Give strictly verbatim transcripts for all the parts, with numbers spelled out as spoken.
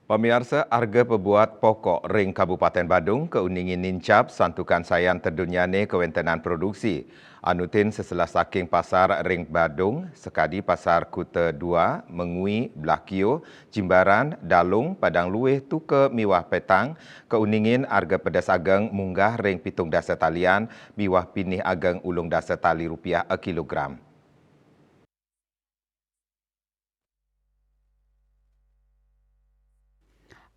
Pamiarsa, arga pabuat pokok ring Kabupaten Badung kauningin nincap santukan sayan tedunnyane kawentenan produksi. Anutin seselah saking pasar ring Badung, sakadi Pasar Kuta dua, Mengwi, Blakio, Jimbaran, Dalung, Padang Luih, Tuka miwah Petang, kauningin arga pedes ageng munggah ring pitung dasa talian miwah pinih ageng ulung dasa tali rupiah a kilogram.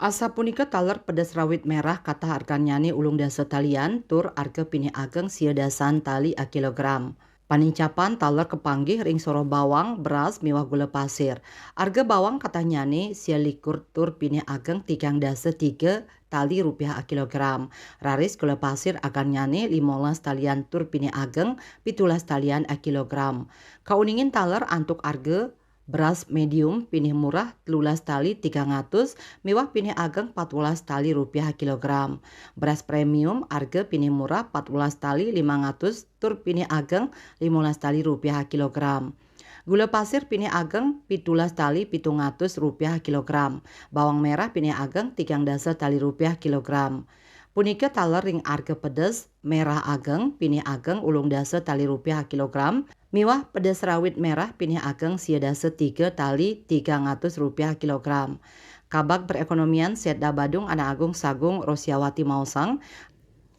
Asapunika taler pedes rawit merah katah argannyane ulung dasa talian tur arga pinih ageng sia dasan tali a kilogram. Panincapan taler kapanggih ring soroh bawang, beras, miwah gula pasir. Arga bawang katahnyane sia likur tur pinih ageng tigang dasa tiga tali rupiah a kilogram. Raris gula pasir argannyane limolas talian tur pinih ageng pitulas talian a kilogram. Kauningin taler antuk arga beras medium pinih murah telulas tali tigang atus miwah pinih ageng patbelas tali rupiah a kilogram. Beras premium arga pinih murah patbelas tali limang atus tur pinih ageng limolas tali rupiah a kilogram. Gula pasir pinih ageng pitulas tali pitung atus rupiah a kilogram. Bawang merah pinih ageng tigang dasa tali rupiah kilogram. Punika taler ring arga pedes merah ageng, pinih ageng ulung dasa tali rupiah a kilogram, miwah pedes rawit merah pinih ageng sia dasa tiga tali tigang atus rupiah a kilogram. Kabag Perekonomian Setda Badung Anak Agung Sagung Rosiawati maosang,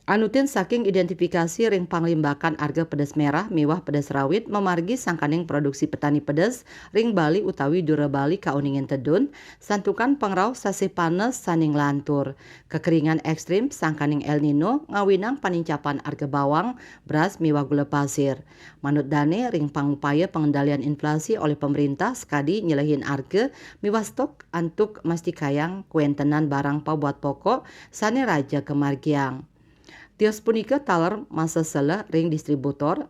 anutin saking identifikasi ring panglimbakan arga pedes merah miwah pedes rawit mamargi sangkaning produksi petani pedes ring Bali utawi dura Bali kauningin tedun, santukan pangrauh sasih panes sane nglantur. Kakeringan ekstrim sangkaning El Nino ngawinang panincapan arga bawang, beras miwah gula pasir. Manut dane ring pangupaya pangendalian inflasi olih pamrintah sakadi nyelehin arga miwah stok antuk mastikayang kawentenan barang pabuat pokok sane raja kamargiang. Tios punika taler maseseleh ring distributor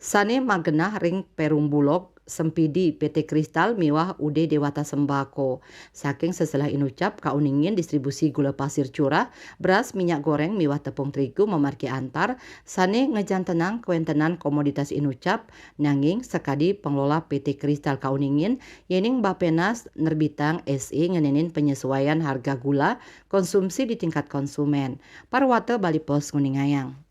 sane magenah ring Perum Bulog, Sempidi, P T Kristal miwah Ude Dewata Sembako. Saking seselah inucap kauningin distribusi gula pasir curah, beras, minyak goreng miwah tepung terigu mamargi antar sane ngajantenang kawentenan komoditas inucap, nanging sakadi pengelola P T Kristal kauningin yening Bapenas nerbitang S E ngenenin penyesuaian harga gula konsumsi di tingkat konsumen. Parwata Bali Post nguningayang.